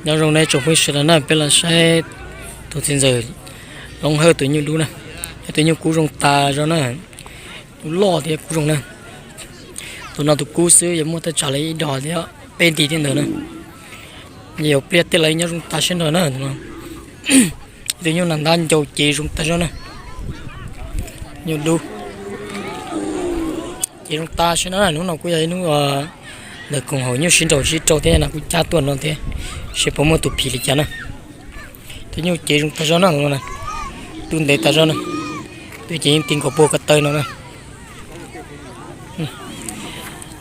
Nyob zoo nej tsoom phooj ywg sawv daws na, peb los saib tus txiv ntxawm Loob Hawj tus nyuj dub na. Yog tus nyuj kub zoo tas zog na, kub loj thiab kub zoo na. Tus no tus kub xwb yuav muaj thaj tsam li ib dos thiab peb nti thiab ntawd na. Yuav pliaj tej lawv nyob zoo tas siab nrog na tus no. Tus nyuj nas ntab ncau ces zoo tas zog na. Nyuj dub ces zoo tas siab na. Hnub no kuj yog ib hnub ntawm koom haum nyuj sib nraus sib rau thiab no, kuj cab tuaj no thiab, seb puas muaj tus phim li cas na. Tus nyuj ces zoo tas zog na, tus no na, tub ntev tas zog na, tus ces yeej ti nkaus puag ko taw no na.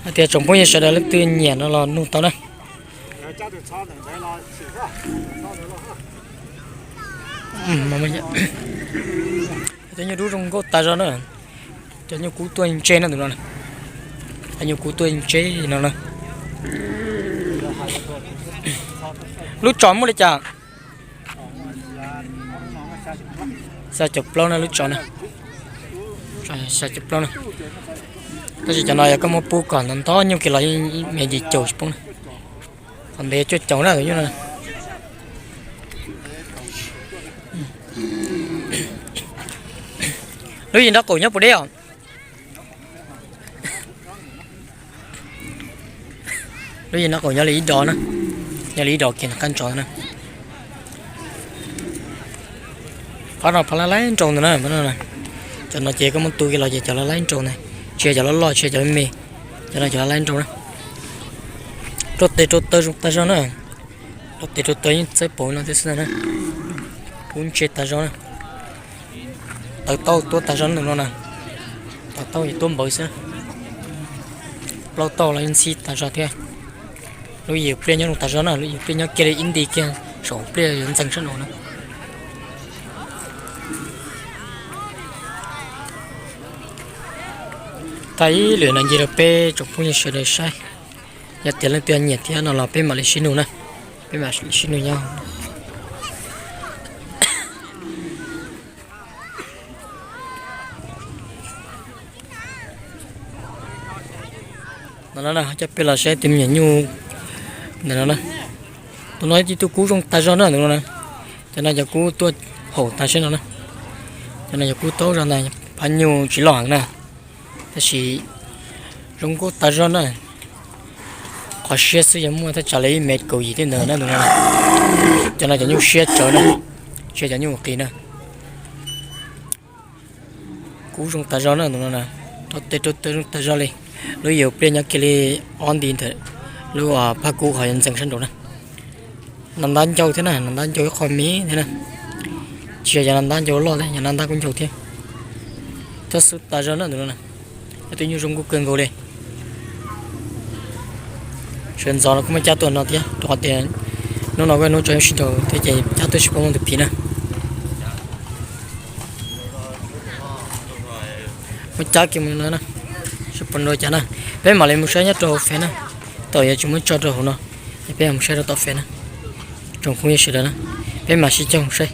Hais tias tsoom phooj ywg sawv daws leej twg nyiam no los nug tau na. Cov nyuj dub zoo nkauj tas zog na. Cov nyuj kub tuaj ntse na tus no. Cov nyuj kub tuaj ntse no na. Lub tsos muaj li cas? Xya caum plaub na lub tsos na. Xya caum plaub na. Tab sis cov no yog koj muab pub kom ntau ntau nyuj kiag los me yim caum tsis poob na. Qhov ntev cuaj caum na tus nyuj no. Lub yim nraub qaum nyob puas deb os? Lub yim nraub qaum nyob li ib dos na, nyob li ib dos kiag qab ntsos na. Phab no phab laj laib nrau ntawd na. Cov no ces koj muab tu kiag los ces cov laj laib nrau ntawd, tsis yog cov loj loj, tsis yog cov me, cov no cov laj laib nrau na. Rau tes rau taw zoo tas zog na. Rau tes rau taw yeej txawb paum no thiab xwb ntag na. Kub ntse tas zog na. Taw tauj tuab tas zog na tus no na. Taw tauj tuab npawv xwb. Plaub tauj los yeej ntxhib tas zog thiab. Lub yim pliaj nyob zoo tas zog na, lub yim pliaj nyob kiag li ib nti kiag saum pliaj yuav ntxeeg sab nraud na. Thaij ib lwm no nce rau peb tsoom phooj ywg sawv daws saib. Yog tias leej twg nyiam thiab no los peb mam li sib nug na. Peb mam li sib nug nyob. No na, coj peb los saib tus me nyuam nyuj ntawm no na. Tus no tib tug kub zoo tas zog na tus no na. Cov no cov kub tuaj haum tas siab no na. Cov no cov kub taub zog ntag, phab nyuj tsis loj heev na. Tab sis zoo nkauj tas zog na. Qhov siab xwb yuav muaj thaj tsam li ib mev kaum yim thiab ntawd na tus no. Cov no cov nyuj siab tsawv na, tsis yog cov nyuj qis na. Kub zoo tas zog na tus no na, rau tes rau taw zoo tas zog li. Lub yim pliaj nyob kiag li ob nti ntawm lub phaj kub qhov yuav ntxeeg sab nraud na. Nas ntab ncau thiab na, nas ntab ncau ib qho me thiab na. Tsis yog cov nas ntab ncau loj thiab, cov nas ntab kuj ncau thiab. Txawj xub tas zog na tus no na. Yog tus nyuj zoo nkauj kawg nkaus li. Sawv ntxov no kuj muab cab tuaj no thiab, rau qhov tias hnub no kuj hnub tso sib nraus thiab ces cab tuaj seb puas muaj tus phim na. Muab cab kiag mus no na, seb puas nrau cas na. Peb mam li mus saib nyob rau hauv fem na. Thaum yuav tsis muab tso rau hauv no, es peb mus saib rau tom fem na. Tsoom phooj ywg sawv daws na, peb mam sib coj mus saib.